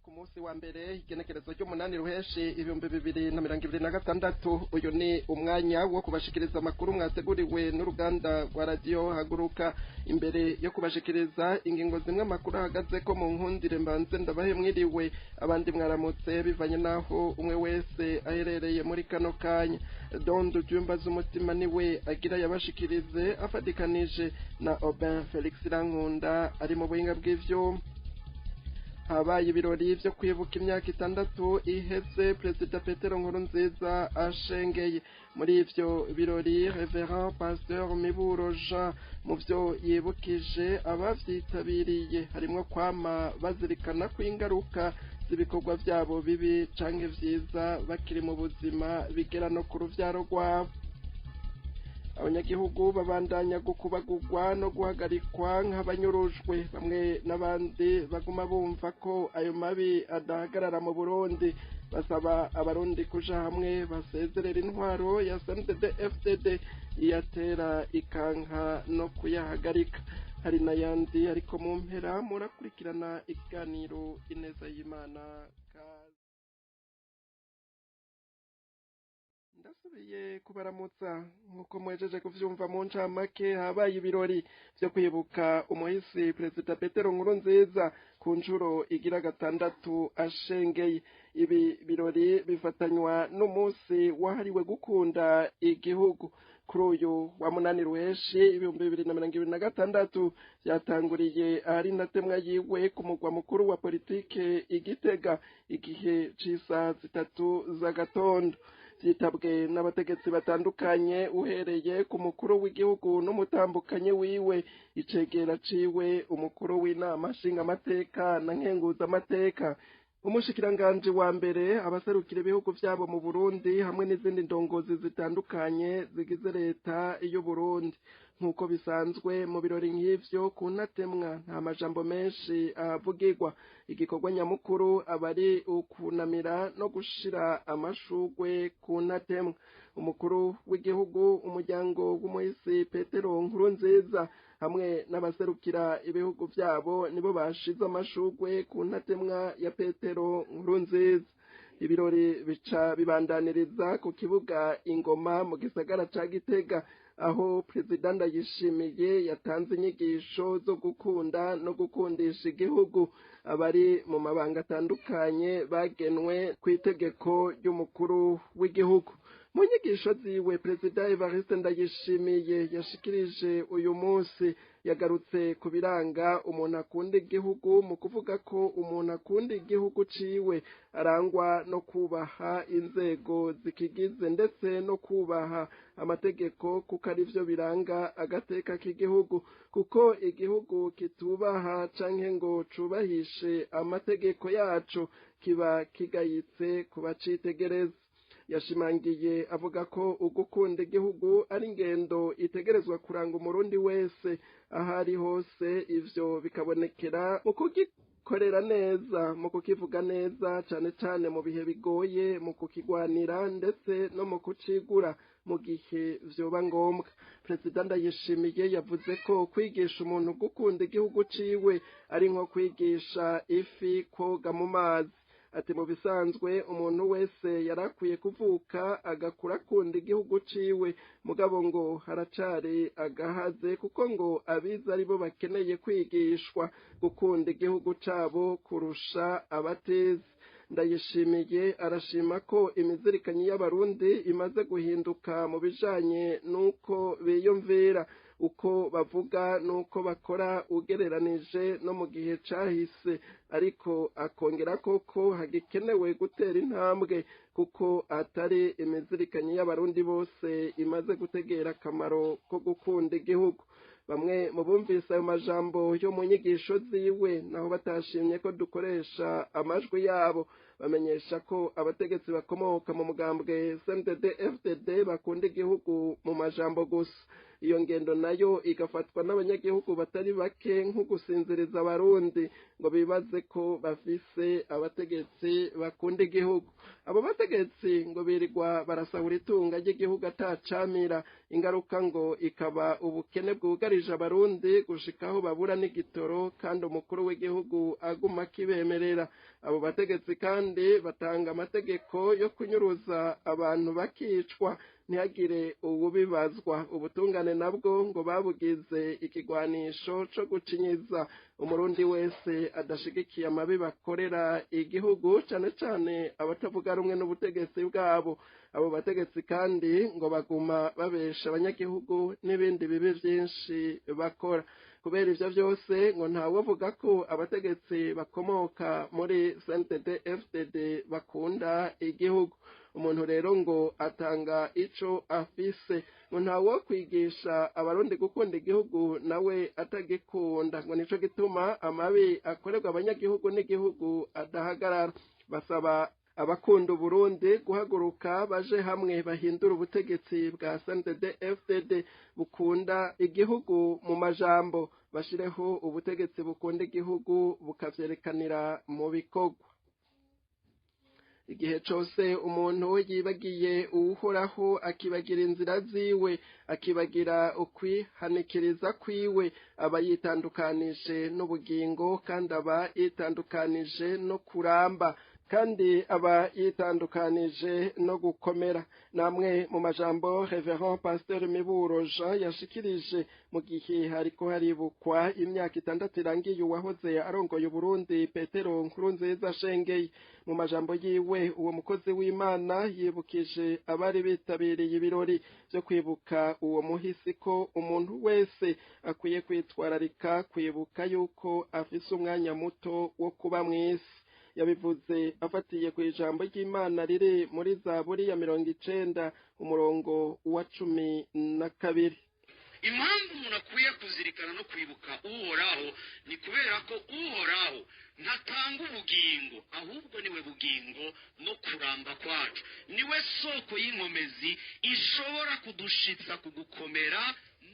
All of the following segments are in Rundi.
Ku munsi wa mbere, igenekerezo ry'umunani Ruheshi 2026, uyu ni umwanya wo kubashikiriza amakuru mwateguriwe n'uruganda rwa Radiyo Haguruka. Imbere yo kubashikiriza ingingo zimwe amakuru ahagaze ko, mu nkundire mbanze ndabahe mwiriwe, abandi mwaramutse, bivanye n'aho umwe wese aherereye muri kano kanya. Dondo Jumba z'umutima niwe agira yabashikirize, afatikanije na Aubin Felix Rankunda ari mu buhinga bw'ivyuma. Habaye ibirori vyo kwibuka imyaka 6 iheze Perezida Petero Nkurunziza ashengeye. Muri ivyo birori, Reverend Pasteur Miburo Jean, mu vyo yibukije abavyitabiriye harimwo kwama bazirikana ko ingaruka z'ibikorwa vyabo bibi canke vyiza bakiri mu buzima bigera no ku ruvyaro rwabo. Abanyagihugu babandanya gukubagurwa no guhagarikwa nk'abanyurujwe. Bamwe n'abandi baguma bumva ko ayo mabi adahagarara mu Burundi, basaba Abarundi kuja hamwe basezerera intwaro ya CNDD FDD iyatera ikanka no kuyahagarika. Hari n'ayandi, ariko mu mpera murakurikirana ikiganiro Ineza y'Imana. Ndasubiye kubaramutsa. Nk'uko mwejeje kuvyumva mu ncamake, habaye ibirori vyo kwibuka umuhisi Perezida Petero Nkurunziza ku nshuro igira gatandatu ashengeye. Ibi birori bifatanywa n'umunsi wahariwe gukunda igihugu. Kuri uyu wa munani Ruheshi 2026, vyatanguriye ahari intatemwa yiwe ku mugwa mukuru wa politike Igitega, igihe c'isaha 3 z'agatondo. Vyitabwe n'abategetsi batandukanye, uhereye ku mukuru w'igihugu n'umutambukanyi wiwe, icegera ciwe, umukuru w'inama nshingamateka na nkenguzamateka, umushikiranganji wa mbere, abaserukira ibihugu vyabo mu Burundi, hamwe n'izindi ndongozi zitandukanye zigize leta y'Uburundi. Nk'uko bisanzwe mu birori nk'ivyo, ku ntatemwa nta majambo menshi ahavugirwa. Igikorwa nyamukuru aba ari ukunamira no gushira amashurwe ku ntatemwa. Umukuru w'igihugu, umuryango w'umuhisi Petero Nkurunziza hamwe n'abaserukira ibihugu vyabo nibo bashize amashurwe ku ntatemwa ya Petero Nkurunziza. Ibirori bica bibandaniriza ku kibuga Ingoma mu gisagara ca Gitega, aho Perezida Ndayishimiye yatanze inyigisho zo gukunda no gukundisha igihugu abari mu mabanga atandukanye bagenwe ku itegeko ry'umukuru w'igihugu. Mu nyigisho ziwe, Perezida Evariste Ndayishimiye yashikirije uyu munsi, yagarutse ku biranga umuntu akunda igihugu, mu kuvuga ko umuntu akunda igihugu ciwe arangwa no kubaha inzego zikigize, ndetse no kubaha amategeko, kuko arivyo biranga agateka k'igihugu, kuko igihugu kitubaha canke ngo cubahishe amategeko yaco kiba kigayitse kubacitegereza. Yashimangiye avuga ko ugukunda igihugu ari ingendo itegerezwa kuranga Umurundi wese aho ari hose, ivyo bikabonekera mu kugikorera neza, mu kukivuga neza, cane cane mu bihe bigoye, mu kukigwanira, ndetse no mu kucigura mu gihe vyoba ngombwa. Perezida Ndayishimiye yavuze ko kwigisha umuntu gukunda igihugu ciwe ari nko kwigisha ifi koga mu mazi. Ati mu bisanzwe umuntu wese yarakwiye kuvuka agakura akunda igihugu ciwe, mugabo ngo haracari agahaze, kuko ngo abize aribo bakeneye kwigishwa gukunda igihugu cabo kurusha abatize. Ndayishimiye arashima ko imizirikanyi y'Abarundi imaze guhinduka mu bijanye n'uko biyumvira, uko bavuga n'uko bakora, ugereranije no mu gihe cahise, ariko akongera koko hagikenewe gutera intambwe, kuko atari imizirikanyi y'Abarundi bose imaze gutegera akamaro ko gukunda igihugu. Bamwe mu bumvise ayo majambo yo mu nyigisho ziwe, naho batashimye ko dukoresha amajwi yabo, bamenyesha ko abategetsi bakomoka mu mugambwe CNDD FDD bakunda igihugu mu majambo gusa. Iyo ngendo nayo igafatwa n'abanyagihugu batari bake nko gusinziriza abarundi ngo bibaze ko bafise abategetsi bakunda igihugu. Abo bategetsi ngo birirwa barasahura itunga ry'igihugu atacamira, ingaruka ngo ikaba ubukene bwugarije abarundi gushikaho babura n'igitoro, kandi umukuru w'igihugu aguma akibemerera. Abo bategetsi kandi batanga amategeko yo kunyuruza abantu bakicwa ntihagire uwubibazwa. Ubutungane nabwo ngo babugize ikigwanisho co gucinyiza umurundi wese adashigikiye amabi bakorera igihugu, cane cane abatavuga rumwe n'ubutegetsi bwabo. Abo bategetsi kandi ngo baguma babesha abanyagihugu n'ibindi bibi vyinshi bakora. Kubera ivyo vyose ngo ntawovuga ko abategetsi bakomoka muri CNDD FDD bakunda igihugu. Umuntu rero ngo atanga ico afise, ngo ntawo kwigisha abarundi gukunda igihugu nawe atagikunda, ngo nico gituma amabi akorerwa abanyagihugu n'igihugu adahagarara. Basaba abakunda Uburundi guhaguruka baje hamwe bahindura ubutegetsi bwa CNDD FDD bukunda igihugu mu majambo, bashireho ubutegetsi bukunda igihugu bukavyerekanira mu bikorwa. Igihe cose umuntu yibagiye Uwuhoraho, akibagira inzira ziwe, akibagira ukwihanikiriza kwiwe, aba yitandukanije n'ubugingo, kandi aba yitandukanije no kuramba, kandi aba yitandukanije no gukomera. Namwe mu majambo Reverend Pasteur Miburo Jean yashikirije mu gihe hariko haribukwa imyaka 6 irangiye uwahoze arongoye Uburundi Petero Nkurunziza ashengeye. Mu majambo yiwe uwo mukozi w'Imana yibukije abari bitabiriye ibirori vyo kwibuka uwo muhisi ko umuntu wese akwiye kwitwararika kwibuka yuko afise umwanya muto wo kuba mw'isi. Yabivuze afatiye ku ijambo ry'Imana riri muri Zaburi ya 90 umurongo wa 12. Impamvu umuntu akwiye kuzirikana no kwibuka Uhoraho ni kubera ko Uhoraho ntatanga ubugingo, ahubwo niwe bugingo no kuramba kwacu, niwe soko y'inkomezi ishobora kudushitsa kugukomera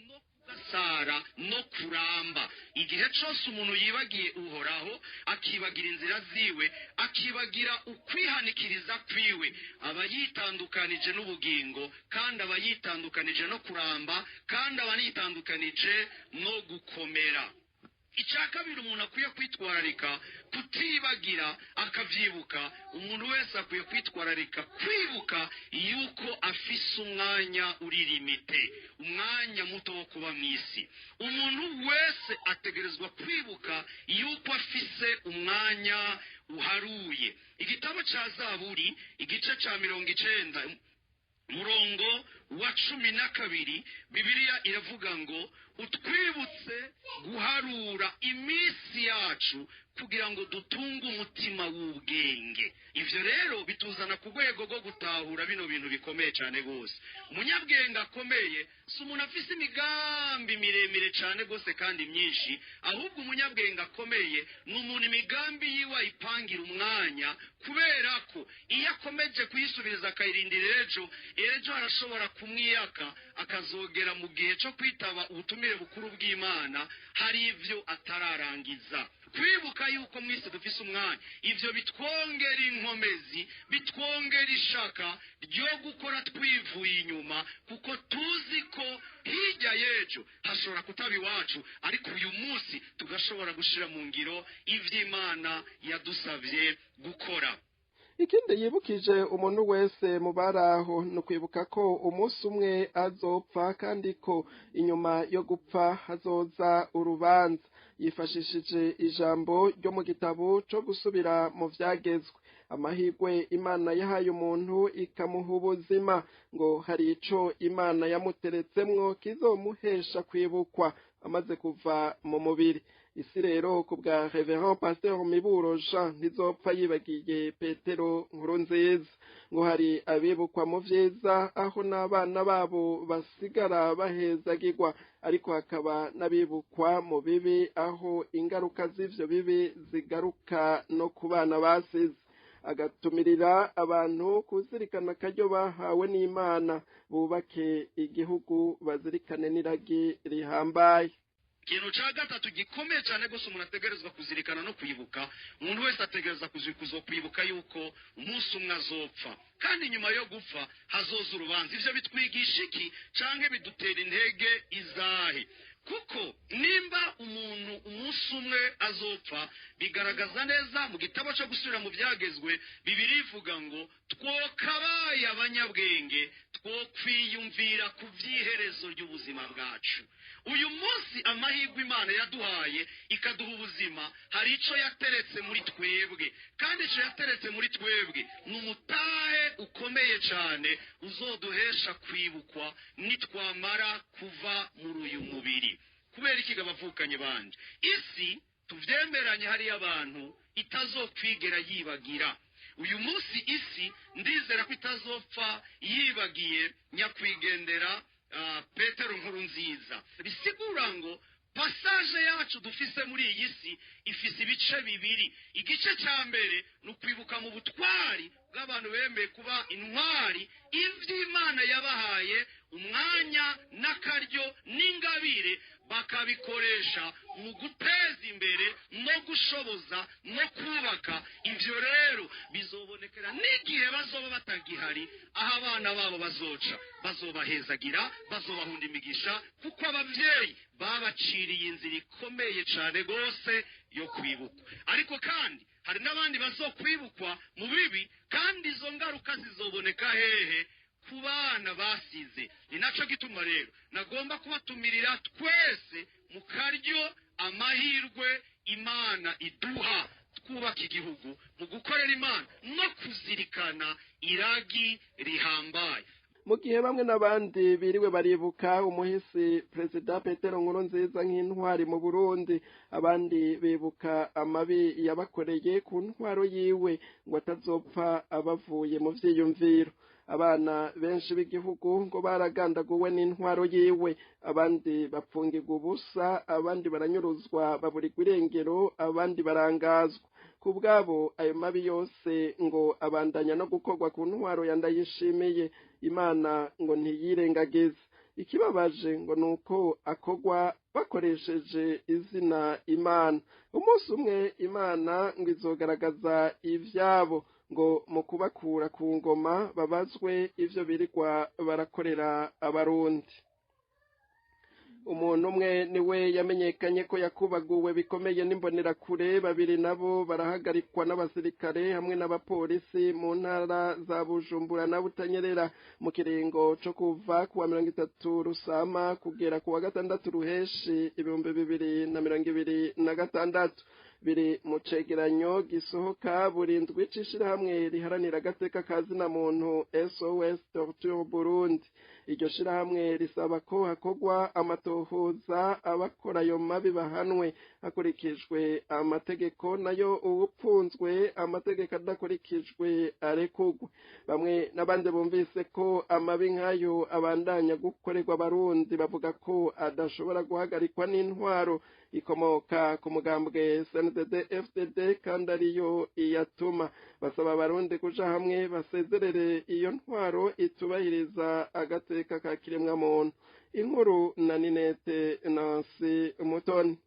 no kugasara no kuramba. Igihe cose umuntu yibagiye Uhoraho, akibagira inzira ziwe, akibagira ukwihanikiriza kwiwe, aba yitandukanije n'ubugingo, kandi aba yitandukanije no kuramba, kandi aba yitandukanije no gukomera. Icya kabiri umuntu akwiye kwitwararika kutibagira akavyibuka, umuntu wese akwiye kwitwararika kwibuka yuko afise umwanya uri limite, umwanya muto wo kuba mw'isi. Umuntu wese ategerezwa kwibuka yuko afise umwanya uharuye. Igitabo ca Zaburi igice ca 90 murongo wa 12, Bibiliya iravuga ngo utwibutse guharura iminsi yacu kugira ngo dutunge umutima w'ubwenge. Ivyo rero bituzana ku rwego rwo gutahura bino bintu bikomeye cyane gose. Umunyabwenge akomeye si umuntu afise imigambi miremire cyane gose kandi myinshi, ahubwo umunyabwenge akomeye ni umuntu imigambi yiwe ayipangira umwanya, kubera ko iyo akomeje kuyisubiriza akayirindira ejo, ejo arashobora kumwiyaka akazogera mu gihe cyo kwitaba ubutumire bukuru bw'Imana hari ivyo atararangiza. Kwibuka yuko mwese dufise umwanya, ivyo bitwongera inkomezi, bitwongera ishaka ryo gukora twivuye inyuma, kuko tuzi ko hirya y'ejo hashobora kutaba iwacu, ariko uyu munsi tugashobora gushira mu ngiro ivy'Imana yadusavye gukora. Ikindi yibukije umuntu wese mu baraho ni ukwibuka ko umunsi umwe azopfa, kandi ko inyuma yo gupfa hazoza urubanza. Yifashishije ijambo ryo mu gitabo co gusubira mu vyagezwe, amahirwe Imana yahaye umuntu ikamuha ubuzima, ngo hari ico Imana yamuteretsemwo kizomuhesha kwibukwa amaze kuva mu mubiri. Isi rero ku bwa Reverend Pasteur Miburo Jean ntizopfa yibagiye Petero Nkurunziza, ngo hari abibukwa mu vyiza aho n'abana babo basigara bahezagirwa, ariko hakaba n'abibukwa mu bibi aho ingaruka z'ivyo bibi zigaruka no ku bana basize. Agatumirira abantu kuzirikana akaryo bahawe n'Imana, bubake igihugu, bazirikane n'iragi rihambaye. Ikintu cya gatatu gikomeye cyane gusa umuntu ategerezwa kuzirikana no kwibuka, umuntu wese ategereza kwibuka yuko umunsi umwe azopfa, kandi nyuma yo gupfa hazoza urubanza. Ivyo bitwigisha iki canke bidutera intege izahe? Kuko nimba umuntu umunsi umwe azopfa, bigaragaza neza mu gitabo cyo gusubira mu byagezwe, Bibiliya ivuga ngo twokabaye abanyabwenge, twokwiyumvira ku by'iherezo ry'ubuzima bwacu. Uyu munsi amahirwe Imana yaduhaye ikaduha ubuzima, hari ico yateretse muri twebwe, kandi ico yateretse muri twebwe ni umutahe ukomeye cyane uzoduhesha kwibukwa nitwamara kuva muri uyu mubiri. Kubera iki abavukanye banje, isi tuvyemeranye hariyo abantu itazokwigera yibagira. Uyu munsi isi ndizera ko itazopfa yibagiye nyakwigendera Petero Nkurunziza. Bisigura ngo passage yacu dufise muri iyi si ifise ibice bibiri. Igice cya mbere ni ukwibuka mu butwari bw'abantu bemeye kuba intwari, ivy'Imana yabahaye umwanya n'akaryo n'ingabire, bakabikoresha mu guteza imbere no gushoboza no kubaka. Ivyo rero bizobonekera n'igihe bazoba batagihari, aho abana babo bazoca bazobahezagira, bazobahunda imigisha, kuko abavyeyi babaciriye inzira ikomeye cane gose yo kwibukwa. Ariko kandi hari n'abandi bazokwibukwa mu bibi, kandi izo ngaruka zizoboneka hehe? Ku bana basize. Ni naco gituma rero nagomba kubatumirira twese mu karyo amahirwe Imana iduha, twubaka igihugu mu gukorera Imana no kuzirikana iragi rihambaye. Mu gihe bamwe n'abandi biriwe baribuka umuhisi Perezida Petero Nkurunziza nk'intwari mu Burundi, abandi bibuka amabi yabakoreye ku ntwaro yiwe ngo atazopfa abavuye mu vyiyumviro. Abana benshi b'igihugu ngo baragandaguwe n'intwaro yiwe, abandi bapfungirwa ubusa, abandi baranyuruzwa baburirwa irengero, abandi barangazwa. Ku bwabo ayo mabi yose ngo abandanya no gukorwa ku ntwaro ya Ndayishimiye. Imana ngo ntiyirengagize. Ikibabaje ngo nuko akorwa bakoresheje izina Imana. Umunsi umwe Imana ngo izogaragaza ivyabo, ngo mu kubakura ku ngoma babazwe ivyo birirwa barakorera Abarundi. Umuntu umwe niwe yamenyekanye ko yakubaguwe bikomeye n'imbonerakure, babiri nabo barahagarikwa n'abasirikare hamwe n'abapolisi mu ntara za Bujumbura na Butanyerera mu kiringo co kuva kuwa 30 Rusama kugera kuwa 6 Ruheshi 2026. Biri mu cegeranyo gisohoka buri ndwi c'ishirahamwe riharanira agateka ka zina muntu SOS Torture Burundi. Iryo shirahamwe risaba ko hakorwa amatohoza, abakora ayo mabi bahanwe hakurikijwe amategeko, nayo uwupfunzwe amategeko adakurikijwe arekurwe. Bamwe n'abandi bumvise ko amabi nk'ayo abandanya gukorerwa Abarundi bavuga ko adashobora guhagarikwa n'intwaro ikomoka ku mugambwe CNDD FDD kandi ariyo iyatuma. Basaba Abarundi kuja hamwe basezerere iyo ntwaro itubahiriza agateka ka kiremwa muntu. Inkuru na Ninete Nancy Mutoni.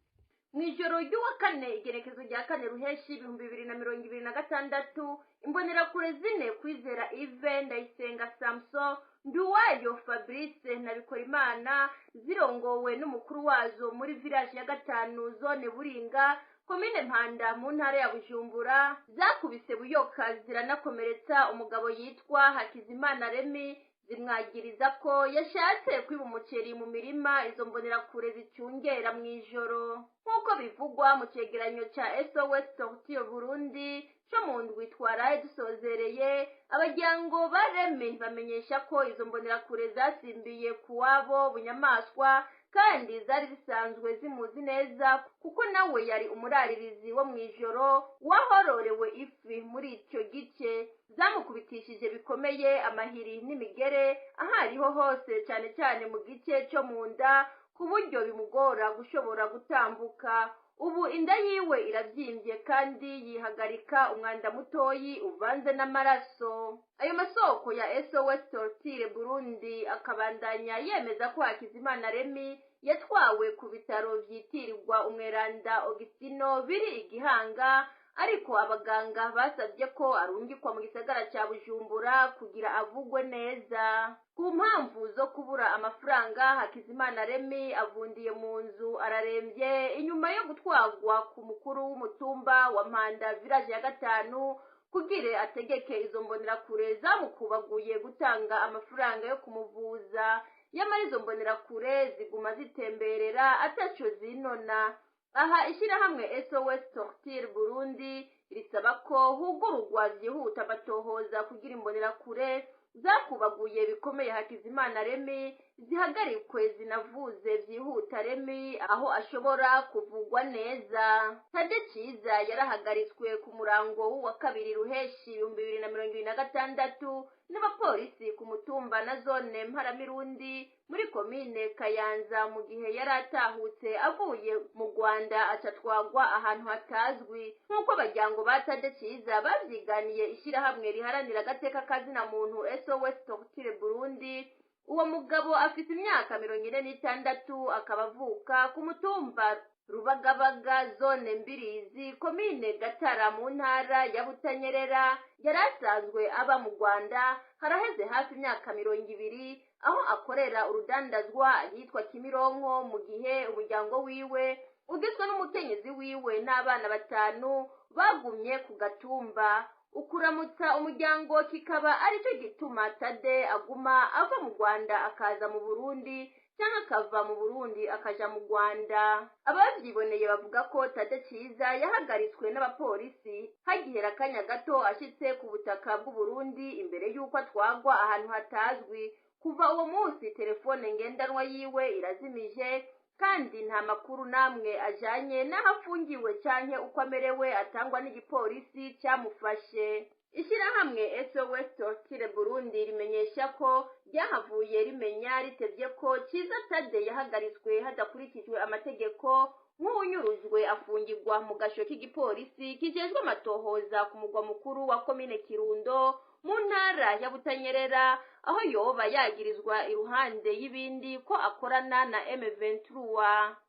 Mw'ijoro ry'uwa kane, igerekezo rya 4 Ruheshi 2026, imbonerakure zine, Kwizera Ive, Ndayisenga Samson, Nduwayo Fabrice na Bikorimana, zirongowe n'umukuru wazo muri village ya 5, zone Buringa, komine Mpanda, mu ntara ya Bujumbura, zakubise buyoka ziranakomeretsa umugabo yitwa Hakizimana Remi, zimwagiriza ko yashatse kwiba umuceri mu mirima izo mbonerakure zicungera mw'ijoro. Nk'uko bivugwa mu cegeranyo ca SOS Torture Burundi co mu ndwi twaraye dusozereye, abajyango ba Remi bamenyesha ko izo mbonerakure zasimbiye kuwabo bunyamaswa, kandi zari zisanzwe zimuzi neza, kuko nawe yari umuraririzi wo mw'ijoro wahororewe ifi muri ico gice. Zamukubitishije bikomeye amahiri n'imigere ahariho hose, cyane cyane mu gice cyo mu nda, ku buryo bimugora gushobora gutambuka. Ubu inda yiwe iravyimbye kandi yihagarika umwanda mutoyi uvanze n'amaraso. Ayo masoko ya SOS Torture Burundi akabandanya yemeza ko Hakizimana Remy yatwawe ku bitaro vyitirirwa umweranda Augustino biri Igihanga, ariko abaganga basabye ko arungikwa mu gisagara ca Bujumbura kugira avugwe neza. Ku mpamvu zo kubura amafaranga, Hakizimana Remy avundiye mu nzu ararembye inyuma yo gutwagwa ku mukuru w'umutumba wa Mpanda village ya gatanu kugira ategeke izo mbonerakure zamukubaguye gutanga amafaranga yo kumuvuza. Nyamara izo mbonerakure ziguma zitemberera ataco zinona. Aha ishirahamwe SOS Torture Burundi risaba ko hugururwa vyihuta amatohoza kugira imbonerakure zakubaguye bikomeye Hakizimana Remy zihagarikwe zinavuze vyihuta Remy aho ashobora kuvugwa neza. Tade Ciza yarahagaritswe ku murango w'uwa kabiri Ruheshi 2026 n'abapolisi ku mutumba na zone Mparamirundi muri komine Kayanza mu gihe yari atahutse avuye mu Rwanda acatwagwa ahantu hatazwi. Nk'uko abajyango ba Tade Ciza bavyiganiye ishirahamwe riharanira agateka kazina muntu SOS Torture Burundi, uwo mugabo afite imyaka 46 akaba avuka ku mutumba Rubagabaga zone Mbirizi komine Gatara mu ntara ya Butanyerera. Yari asanzwe aba mu Rwanda haraheze hafi imyaka 20 aho akorera urudandazwa ahitwa Kimironko, mu gihe umuryango wiwe ugizwe n'umukenyezi wiwe n'abana 5 bagumye ku gatumba. Ukuramutsa umuryango kikaba aricyo gituma Tade aguma ava mu Rwanda akaza mu Burundi cyangwa akava mu Burundi akaja mu Rwanda. Abavyiboneye bavuga ko Tade Ciza yahagaritswe n'abapolisi hagihera akanya gato ashitse ku butaka bw'u Burundi imbere y'uko atwagwa ahantu hatazwi. Kuva uwo munsi telefone ngendanwa yiwe irazimije kandi nta makuru namwe ajanye n'aho afungiwe canke uko amerewe atangwa n'igipolisi cyamufashe. Ishirahamwe SOS Torture Burundi rimenyesha ko ryahavuye rimenya ritevye ko Ciza Tade yahagaritswe hadakurikijwe amategeko, nk'uwunyurujwe afungirwa mu gasho k'igipolisi kijejwe amatohoza ku mugwa mukuru wa komine Kirundo mu ntara ya Butanyerera, aho yoba yagirizwa iruhande y'ibindi ko akorana na M23.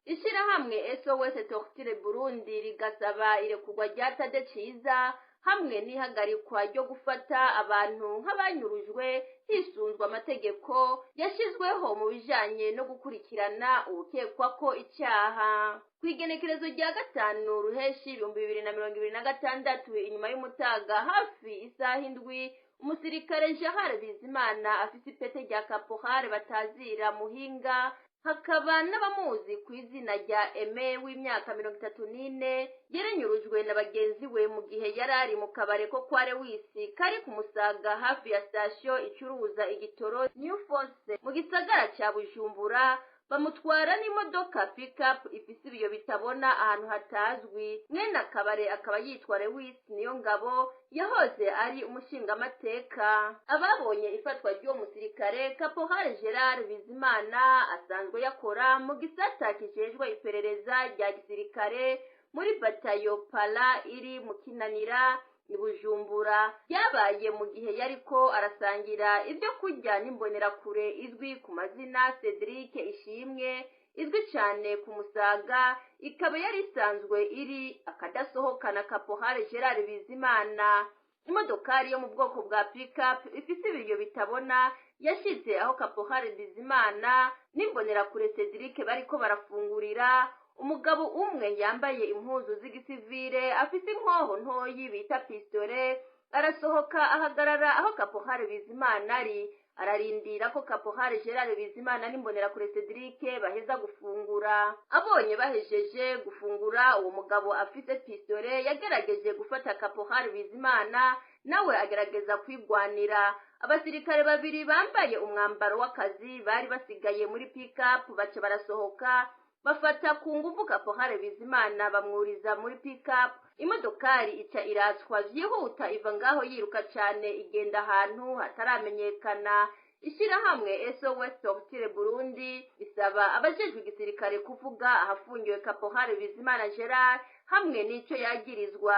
Ishirahamwe SOS Torture Burundi rigasaba irekurwa rya Tade Ciza hamwe n'ihagarikwa ryo gufata abantu nk'abanyurujwe hisunzwe amategeko yashizweho mu bijanye no gukurikirana uwukekwa ko icyaha. Kw'igenekerezo rya 5 Ruheshi 2026 inyuma y'umutaga hafi isaha 7, umusirikare Gerard Bizimana afise ipete rya Caporal batazira Muhinga, hakaba n'abamuzi ku izina rya Aime w'imyaka 34, yaranyurujwe na bagenzi we mu gihe yari ari mu kabare ko kwa Lewisi kari ku Musaga hafi ya sitasiyo icuruza igitoro New Force mu gisagara ca Bujumbura. Bamutwara n'imodoka pick-up ifise ibiyo bitabona ahantu hatazwi. Mwene akabare akaba yitwa Lewis Niyongabo, yahoze ari umushingamateka. Ababonye ifatwa ry'uwo musirikare Caporal Gerard Bizimana asanzwe yakora mu gisata kijejwe iperereza rya gisirikare muri batayo Pala iri mu Kinanira i Bujumbura. Byabaye mu gihe yariko arasangira ibyo kurya n'imbonerakure izwi ku mazina Cedric Ishimwe, izwi cyane ku Musaga, ikaba yari isanzwe iri akadasohokana Caporal Gerard Bizimana. Imodokari yo mu bwoko bwa pick-up ifise ibiyo bitabona yashize aho Caporal Bizimana n'imbonerakure Cedric bariko barafungurira. Umugabo umwe yambaye impuzu z'igisivile afise inkoho ntoyi bita pistole arasohoka ahagarara aho Caporal Bizimana ari, ararindira ko Caporal Gerard Bizimana n'imbonerakure Cedric baheza gufungura. Abonye bahejeje gufungura, uwo mugabo afise pistole yagerageje gufata Caporal Bizimana, nawe agerageza kwigwanira. Abasirikare babiri bambaye umwambaro w'akazi bari basigaye muri pick-up baca barasohoka bafata ku nguvu Caporal Bizimana bamwuriza muri pick-up. Imodokari ica iratswa vyihuta iva ngaho yiruka cane igenda ahantu hataramenyekana. Ishirahamwe SOS Torture Burundi isaba abajejwe igisirikare kuvuga ahafungiwe Kaporal Bizimana Gerard hamwe n'ico yagirizwa.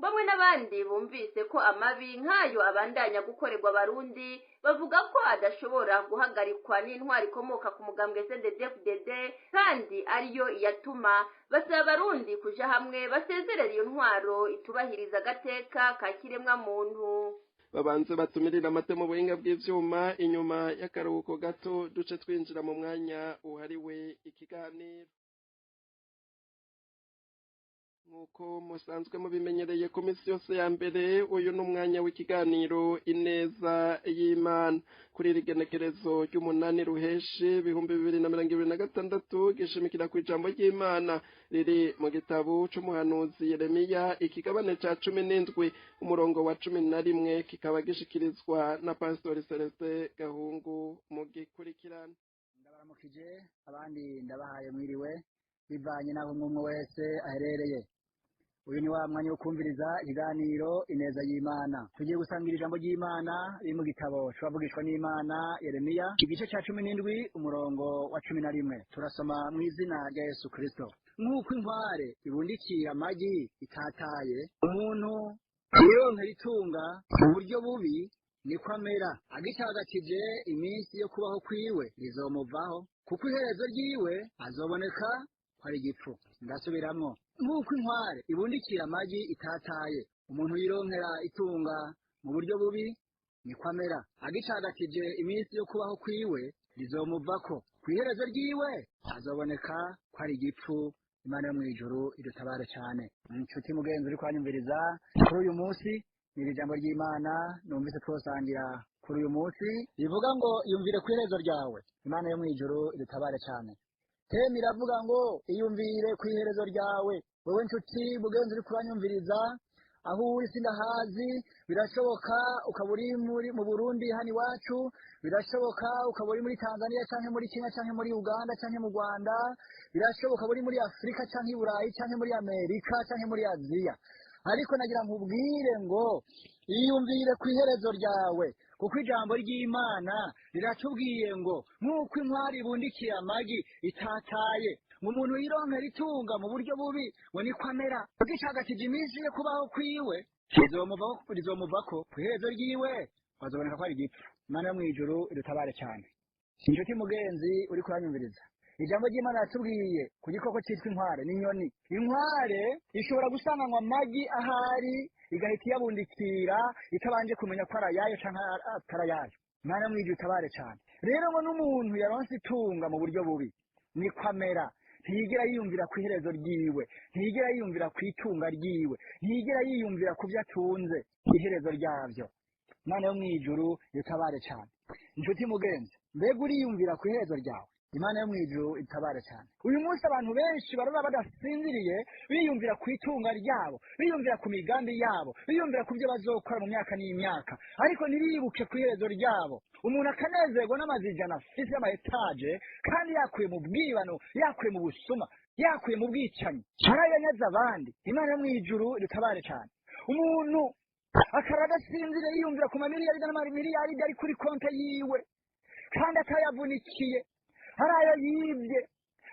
Bamwe n'abandi bumvise ko amabi nk'ayo abandanya gukorerwa Abarundi, bavuga ko adashobora guhagarikwa n'intwari ikomoka ku mugambwe CNDD-FDD kandi ariyo iyatuma. Basaba Abarundi kuja hamwe basezerera iyo ntwaro itubahiriza agateka ka kiremwa muntu. Babanze batumirira amate mu buhinga bw'ivyuma. Inyuma y'akaruhuko gato duce twinjira mu mwanya uhariwe ikiganiro. Nk'uko musanzwe mubimenyereye ku minsi yose ya mbere, uyu ni umwanya w'ikiganiro Ineza y'Imana. Kuri iri genekerezo ry'umunani ruheshi 2026, gishimikira ku ijambo ry'Imana riri mu gitabo c'umuhanuzi Yeremiya, ikigabane ca 17, umurongo wa 11, kikaba gishikirizwa na Pastori Celestin Gahungu. Mu gikurikirana. Ndabaramukije, abandi ndabahaye mwiriwe, bivanye n'aho umwe wese aherereye. Uyu ni wa mwanya wo kumviriza ikiganiro Ineza y'Imana. Tugiye gusangira ijambo ry'Imana riri mu gitabo c'abavugishwa n'Imana Yeremiya, igice ca 17, umurongo wa 11. Turasoma mu izina rya Yesu Kristo. Nk'uko inkware ibundikira amagi itataye, umuntu yironkera itunga mu buryo bubi niko amera. Agitagatije iminsi yo kubaho kwiwe rizomuvaho, kuko iherezo ryiwe azoboneka ko ari igipfu. Ndasubiramwo: nk'uko inkware ibundikira amagi itataye, umuntu yironkera itunga mu buryo bubi niko amera. Agicagatije iminsi yo kubaho kwiwe rizomuvako, ku iherezo ryiwe azoboneka ko ari igipfu. Imana yo mw'ijuru idutabare cyane. Inshuti mugenzi uri kwanyumviriza kuri uyu munsi, ni iri jambo ry'Imana numvise twosangira kuri uyu munsi, rivuga ngo: "Yumvire ku iherezo ryawe." Imana yo mw'ijuru idutabare cyane. Teme iravuga ngo: "Iyumvire ku iherezo ryawe." Wewe nshuti mugenzi uri kuranyumviriza, aho uri sindahazi. Birashoboka ukaba uri muri mu Burundi hano iwacu, birashoboka ukaba uri muri Tanzania canke muri Kenya canke muri Uganda canke mu Rwanda, birashoboka uri muri Afurika canke i Burayi canke muri Amerika canke muri Aziya, ariko nagira nkubwire ngo: "Iyumvire ku iherezo ryawe," kuko ijambo ry'Imana riratubwiye ngo nk'uko inkware ibundikiye amagi itataye, ngo umuntu yironkera itunga mu buryo bubi ngo niko amera. Ugicagakije iminsi yo kubaho kwiwe rizomuvako, ku iherezo ryiwe azoboneka ko ari igipfu. Imana yo mw'ijuru idutabare cyane. Inshuti mugenzi uri kuranyumviriza, ijambo ry'Imana yatubwiye ku gikoko cyitwa inkware. N'inyoni. Inkware ishobora gusanganywa amagi ahari igahita iyabundikira itabanje kumenya ko ari ayayo canke atari ayayo. Imana yo mw'ijuru itabare cyane. Rero ngo n'umuntu yaronse itunga mu buryo bubi niko amera. Ntiyigera yiyumvira ku iherezo ryiwe, ntiyigera yiyumvira ku itunga ryiwe, ntiyigera yiyumvira ku byo atunze, iherezo ryabyo. Imana yo mw'ijuru itabare cyane. Inshuti mugenzi, mbega uriyumvira ku iherezo ryawe? Imana yo mw'ijuru itabare cyane. Uyu munsi abantu benshi baraba badasinziriye, biyumvira ku itunga ryabo, biyumvira ku migambi yabo, biyumvira ku byo bazokora mu myaka n'imyaka, ariko ntibibuke ku iherezo ryabo. Umuntu akanezerwa n'amazu 100 afise y'ama étages, kandi yakuye mu bwibano, yakuye mu busuma, yakuye mu bwicanyi, arayanyaza abandi. Imana yo mw'ijuru idutabare cyane. Umuntu akaba adasinziriye yiyumvira ku mamiliyaridi n'amamiliyaridi ari kuri konte yiwe, kandi atayavunikiye, hari ayo yibye,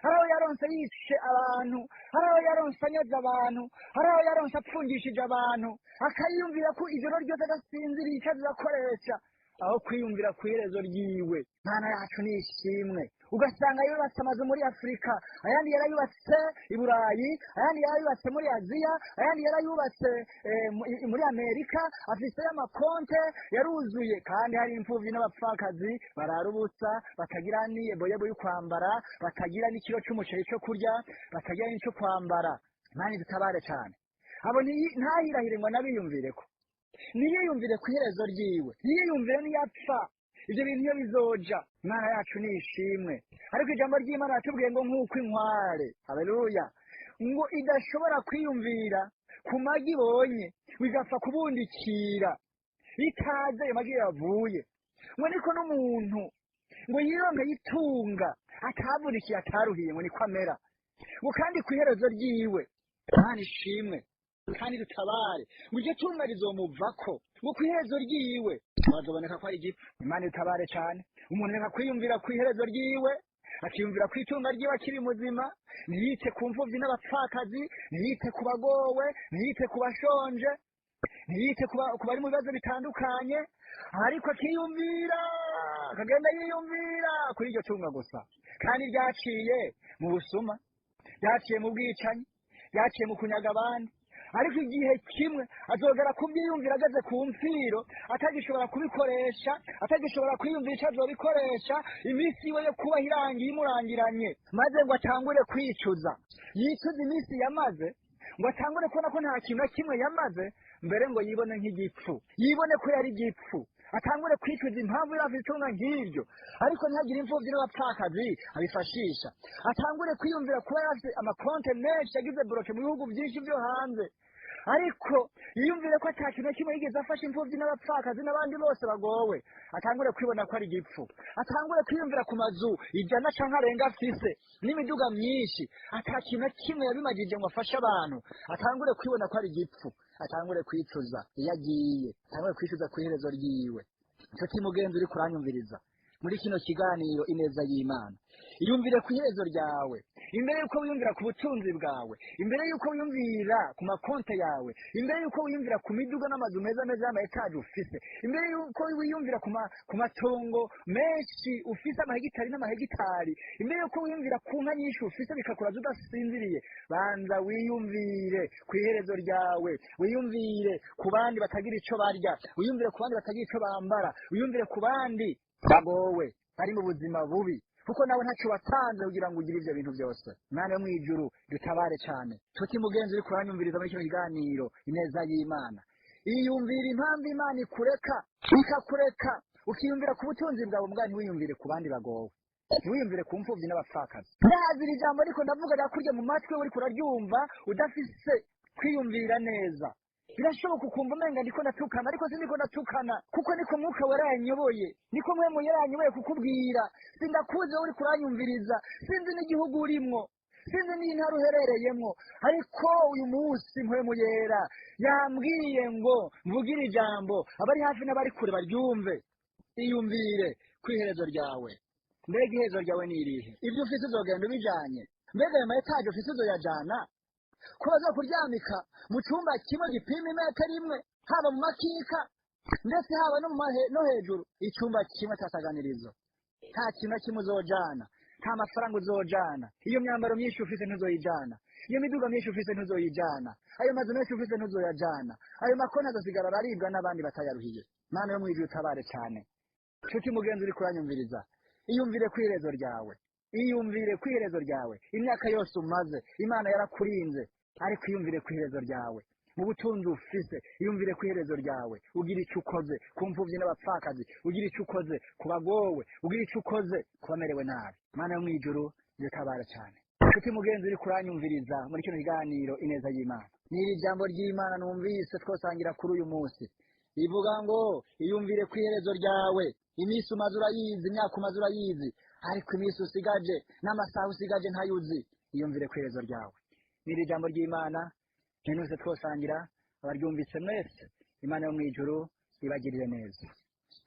hari ayo yaronse yishe abantu, hari ayo yaronse anyaze abantu, hari ayo yaronse apfungishije abantu, akayiyumvira ko ijoro ryose adasinziriye icyo azakoresha, aho kwiyumvira ku iherezo ryiwe. Mana yacu ni ishimwe. Ugasanga yubatse amazu muri Afurika, ayandi yarayubatse i Burayi, ayandi yarayubatse muri Aziya, ayandi yarayubatse muri Amerika, afiseyo amakonte yaruzuye, kandi hari imfuvyi n'abapfakazi barara ubusa, batagira n'iyeboyebo yo kwambara, batagira n'ikiro c'umuceri co kurya, batagira n'ico kwambara. Imana idutabare cane. Abo ntahirahire ngo anabiyumvireko, niyiyumvire ku iherezo ryiwe, niyiyumvire niyapfa ibyo bintu iyo bizoja. Imana yacu ni ishimwe. Ariko ijambo ry'Imana yatubwiye ngo nk'uko inkware, haleluya, ngo idashobora kwiyumvira ku magi ibonye bigapfa kubundikira itazi ayo magi yavuye, ngo niko n'umuntu ngo yironke yitunga atavunikiye, ataruhiye, ngo niko amera, ngo kandi ku iherezo ryiwe. Imana ishimwe. Kandi dutabare ngo iryo tunga rizomuvako, ngo ku iherezo ryiwe bazoboneka ko ari igipfu. Imana itabare cyane. Umuntu reka kwiyumvira ku iherezo ryiwe, akiyumvira ku itunga ryiwe akiri muzima, ntiyite ku mfuvyi n'abapfakazi, ntiyite ku bagowe, ntiyite ku bashonje, ntiyite ku bari mu bibazo bitandukanye, ariko akiyumvira, akagenda yiyumvira kuri iryo tunga gusa. Kandi ryaciye mu busuma, ryaciye mu bwicanyi, ryaciye mu kunyaga abandi. Ariko igihe kimwe azogera kubyiyumvira ageze ku mfiro, atagishobora kubikoresha, atagishobora kwiyumvira icyo azobikoresha, iminsi iwe yo kubaho irangiye imurangiranye, maze ngo atangure kwicuza, yicuze iminsi yamaze, ngo atangure kubona ko nta kintu na kimwe yamaze, mbere ngo yibone nk'igipfu, yibone ko yari igipfu, atangure kwicuza impamvu yari afite itunga nk'iryo, ariko ntihagire imfuvyi n'abapfakazi abifashisha. Atangure kwiyumvira kuba yari afite amakonte menshi yagize bloke mu bihugu byinshi byo hanze, ariko yiyumvire ko ata kintu na kimwe yigeze afasha imfuvyi n'abapfakazi n'abandi bose bagowe. Atangure kwibona ko ari igipfu, atangure kwiyumvira ku mazu 100 canke arenga afise n'imiduga myinshi, ata kintu na kimwe yabimagije ngo afashe abantu. Atangure kwibona ko ari igipfu, atangure kwicuza iyo agiye, atangure kwicuza ku iherezo ryiwe. Nshuti mugenzi uri kuranyumviriza muri kino kiganiro Ineza y'Imana, iyumvire ku iherezo ryawe, imbere yuko wiyumvira ku butunzi bwawe, imbere yuko wiyumvira ku makonte yawe, imbere yuko wiyumvira ku miduga n'amazu meza meza y'ama etaje ufise, imbere yuko wiyumvira ku matongo menshi ufise, amahegitari n'amahegitari, imbere yuko wiyumvira ku nka nyinshi ufise bikakuraza udasinziriye, banza wiyumvire ku iherezo ryawe, wiyumvire ku bandi batagira ico barya, wiyumvire ku bandi batagira ico bambara, wiyumvire ku bandi bagowe bari mu buzima bubi, kuko nawe ntacyo watanze kugira ngo ugire ivyo bintu byose. Mwana yo mw'ijuru dutabare cyane. Nshuti mugenzi uri kuranyumviriza muri kino kiganiro Ineza y'Imana, iyumvira impamvu Imana ikureka, ikakureka ukiyumvira ku butunzi bwawe, mbwa ntiwiyumvire ku bandi bagowe, ntiwiyumvire ku mfuvyi n'abapfakazi. Ndazira ijambo ariko ndavuga rirakurya mu matwi, uriko uraryumva udafise kwiyumvira neza. Birashoboka ukumva umenga ndiko ndatukana, ariko sindiko ndatukana, kuko niko Mwuka Wera yanyoboye, niko Mpwemu Yera yanyoboye kukubwira. Sindakuzi wowe uriko uranyumviriza, sinzi n'igihugu urimwo, sinzi n'intara uherereyemwo, ariko uyu munsi Mpwemu Yera yambwiye ngo mvugire ijambo, abari hafi n'abari kure baryumve. Iyumvire ku iherezo ryawe. Mbega iherezo ryawe ni irihe? Ibyo ufise uzogenda ubijanye? Mbega ayo ma etaje ufise uzoyajana? Ko bazokuryamika mu cumba kimwe gipima imetero imwe, haba mu makika ndetse haba no hejuru, icumba kimwe atasaganirizo, nta kintu na kimwe uzojana, nta mafaranga uzojana, iyo myambaro myinshi ufise ntuzoyijana, iyo miduga myinshi ufise ntuzoyijana, ayo mazu menshi ufise ntuzoyajana, ayo makonti azosigara araribwa n'abandi batayaruhiye. Mana yo mw'ijuru utabare cyane. Nshuti mugenzi uri kuranyumviriza, iyumvire ku iherezo ryawe, iyumvire ku iherezo ryawe. Imyaka yose umaze Imana yarakurinze, ariko iyumvire ku iherezo ryawe. Mu butunzi ufise, iyumvire ku iherezo ryawe, ugira icyo ukoze ku mfuvyi n'abapfakazi, ugira icyo ukoze ku bagowe, ugira icyo ukoze ku bamerewe nabi. Mana yo mw'ijuru dutabara cyane. Nshuti mugenzi uri kuranyumviriza muri kino kiganiro Ineza y'Imana, n'iri jambo ry'Imana numvise twosangira kuri uyu munsi, rivuga ngo iyumvire ku iherezo ryawe. Iminsi umaze urayizi, imyaka umaze urayizi, ariko iminsi usigaje n'amasaha usigaje ntayuzi. Iyumvire ku iherezo ryawe. N'iri jambo ry'Imana ntinuse twosangira, abaryumvise mwese, Imana yo mw'ijuru ibagirire neza.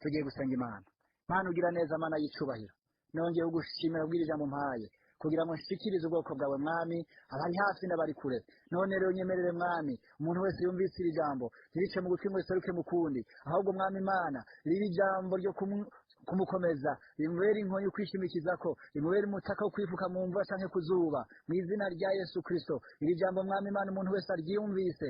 Tugiye gusenga Imana. Mana ugira neza, Mana y'icubahiro, nongeye kugushimira kubw'iri jambo mpaye kugira ngo nshikirize ubwoko bwawe Mwami, abari hafi n'abari kure. None rero nyemerere Mwami, umuntu wese yumvise iri jambo ntirice mu gutwi ngo riseruke mu kundi, ahubwo Mwami Imana riri ijambo ryo kumukomeza, rimubere inkoni yo kwishimikizako, rimubere umutaka wo kwifuka mu mvura canke ku zuba, mu izina rya Yesu Kristo. Iri jambo Mwami Imana umuntu wese aryumvise,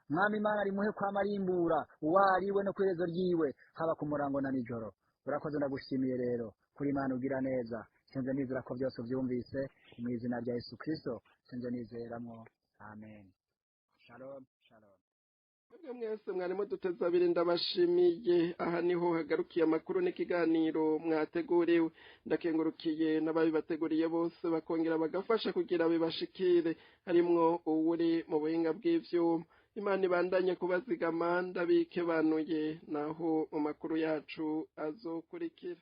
Mwami Imana rimuhe kwama arimbura uwo ariwe no kw'iherezo ryiwe, haba ku murango na nijoro. Urakoze, ndagushimiye rero kuri Imana ugira neza. Sinze nizera ko byose ubyumvise, mu izina rya Yesu Kristo sinze nizeramwo, amen. Shalom, shalom. Mwebwe mwese mwarimo duteze abiri ndabashimiye. Aha niho hagarukiye amakuru n'ikiganiro mwateguriwe. Ndakengurukiye n'ababibateguriye bose bakongera bagafasha kugira bibashikire, harimwo uwuri mu buhinga bw'ivyuma. Imana ibandanye kubazigama, ndabikebanuye naho mu makuru yacu azokurikira.